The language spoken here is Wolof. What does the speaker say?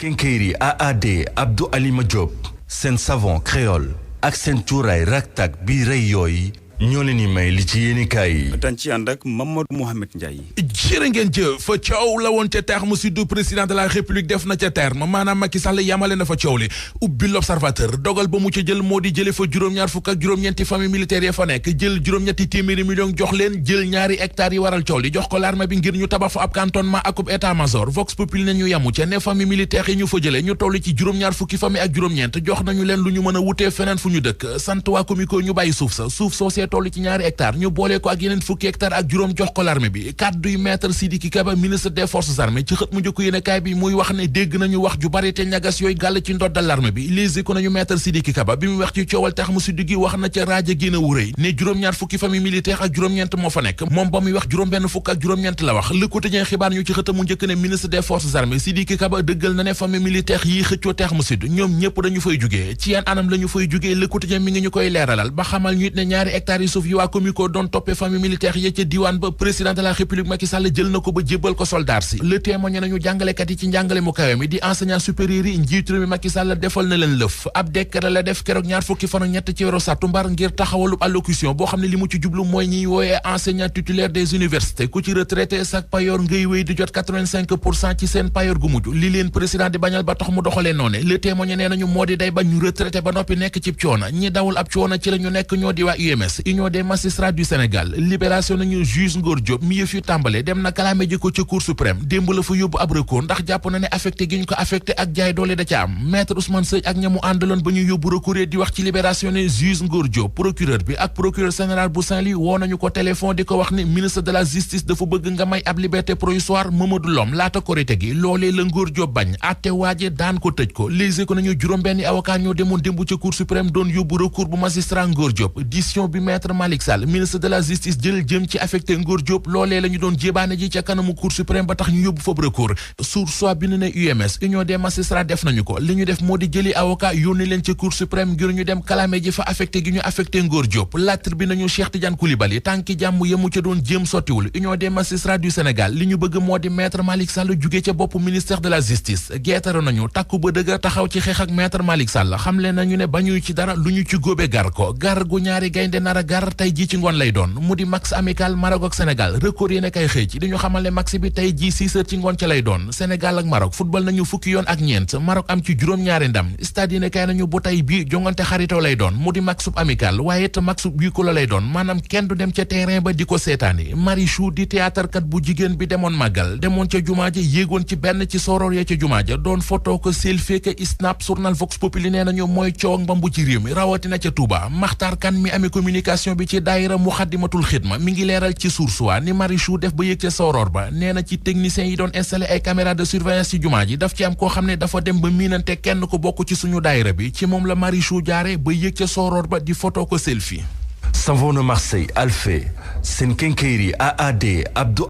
Quincaillerie AAD Abdou Alima Diop seen savon créole ak seen cuuraay raktak bi rëy yooyu ñoo leen di may li ci yéenekaay yi. dañ ci ànd ak Mamadou Mouhamed Ndiaye. jërë ngeen jëf fa coow la woon ca terme sud du président de la république def na ca terme maanaam Macky Sall yamale na fa coow li ubbi l'observateur dogal ba mu ca jël moo di jële fa juróom-ñaar fukk ak juróom-ñeenti famille militaire ya fa nekk jël juróom-ñetti téeméeri millions jox leen jël ñaari hectares yi waral coow li jox ko l'armée bi ngir ñu tabax fa ab cantonnement akub état major vox populi ne ñu yamu ca ne famille militaire yi ñu fa jële ñu toll ci juróom-ñaar fukki famille ak juróom-ñeent jox nañu leen lu ñu mën a wutee feneen fu ñu dëkk sant waa Comico ñu bàyyi suuf soosee toll ci ñaari hectares ñu boole ko ak yeneen fukki hectares ak juróom jox ko l'armée bi kàdduy maître Sidiki Kaba ministre des forces armées ci xët mu njëkk yéenekaay bi muy wax ne dégg nañu wax ju bari te ñagas yooyu gàll ci ndoddal l'armée bi Les Échos nañu maître Sidiki Kaba bi mu wax ci coowal tax mu suddi gi wax na ca raaja génn wu rëy ne juróom-ñaar fukki famille militaire ak juróom-ñeent moo fa nekk moom ba muy wax juróom-benn fukk ak juróom-ñeent la wax Le Quotidien xibaar ñu ci xët mu njëkk ne ministre des forces armées Sidiki Kaba dëggal na ne famille militaire yi xëccoo tax mu sud ñoom ñëpp dañu fay jugee ci yan anam la ñu fay jugee Le Quotidien mi ngi ñu koy leeralal ba xamal ñu it ne ñaari hectares yi suuf yi waa Comico doon toppee famille militaire yi ca diwaan ba président de la république Macky Sall jël na ko ba jébbal ko soldat si Le Témoin nañu jàngalekat yi ci njàngale mu kawe mi di enseignant supérieur yi njiitu réew mi Macky Sall defal na leen lëf ab décret la def keroog ñaar fukki fan ak ñett ci weeru sàttumbar ngir taxawalub allocution boo xam ne li mu ci jublu mooy ñiy wooyee enseignant titulaire des universités ku ci retraité sak payoor ngay wéy di jot 85% ci seen payoor gu mujj li leen président di bañal ba tax mu doxalee noone Le Témoin nee nañu moo di day bañ ñu retraité ba noppi nekk ci coono ñi dawul ab coono ci la ñu nekk ñoo di waa UMS Union des magistrats du Sénégal libération nañu juge Ngor Diop mi yëf yu tàmbale dem na kalaame ji ko ca Cour suprême démb la fa yóbbu ab recours ndax jàpp na ne affecté gi ñu ko affecté ak jaay doole da ca am maître Ousmane Seye ak ñamu àndaloon ba ñu yóbbu recours di wax ci libération ne juge Ngor Diop procureur bi ak procureur général bu Saint-Louis woo nañu ko téléphone di ko wax ne ministre de la justice dafa bëgg nga may ab liberté provisoire Mamadou Lom laata korite gi loolee la Ngor Diop bañ atte waaje daan ko tëj ko léegi ko nañu juróom-benni avocat ñoo demoon démb ca Cour suprême doon yóbbu recours bu magistrat Ngor Diop décision bi maître Malick Sall ministre de la justice jël jëm ci affecté Ngor Diop loolee la ñu doon jébaane ji ca kanamu Cour suprême ba tax ñu yóbbu fab recours sur soit bi ne UMS Union des magistrats def nañu ko li ñu def moo di jëli avocat yónni leen ca Cour suprême ngir ñu dem kalaame ji fa affecté gi ñu affecté Ngor Diop lettre bi nañu Cheikh Tidiane Koulibaly tànki jàmm yemu ca doon jéem sottiwul Union des magistrats du Sénégal li ñu bëgg moo di maître Malick Sall jugee ca bopp ministère de la justice geetara nañu takku ba dëgër taxaw ci xeex ak maître Malick Sall xamle nañu ne bañuy ci dara lu ñu ci góobe gar ko gar gu ñaari gaynde nar a gar tey ji ci ngoon lay doon mu di match amical Maroc ak Sénégal record yéen a kay xëy ci di ñu xamal ne match bi tey ji 6 heures ci ngoon ca lay doon Sénégal ak Maroc football nañu fukki yoon ak ñeent Maroc am ci juróom-ñaari ndam stade yéen a kay nañu bu tey bii jongante xaritoo lay doon mu di match amical waaye it match bii ko la lay doon maanaam kenn du dem ca terrain ba di ko seetaani Marichou di théâtre kat bu jigéen bi demoon màggal demoon ca jumaa ja yéegoon ci benn ci soror ya ca jumaa ja doon photo ko selfie ko snap journal Vox Populi nee nañu mooy coow ak mbambu ci réew mi rawatina ca Touba Makhtar Kane mi amee communication bi ci daayira Muxaddamatul Xidma mi ngi leeral ci Source A ni Marichou def ba yëg ca soror ba nee na ci techniciens yi doon installé ay caméra de surveillance ci jumaa ji daf ci am koo xam ne dafa dem ba miinante kenn ko bokk ci suñu daayira bi ci moom la Marichou jaare ba yëg ca soror ba di photo ko selfie. Savon de Marseille Alphé seen Quincaillerie AAD Abdou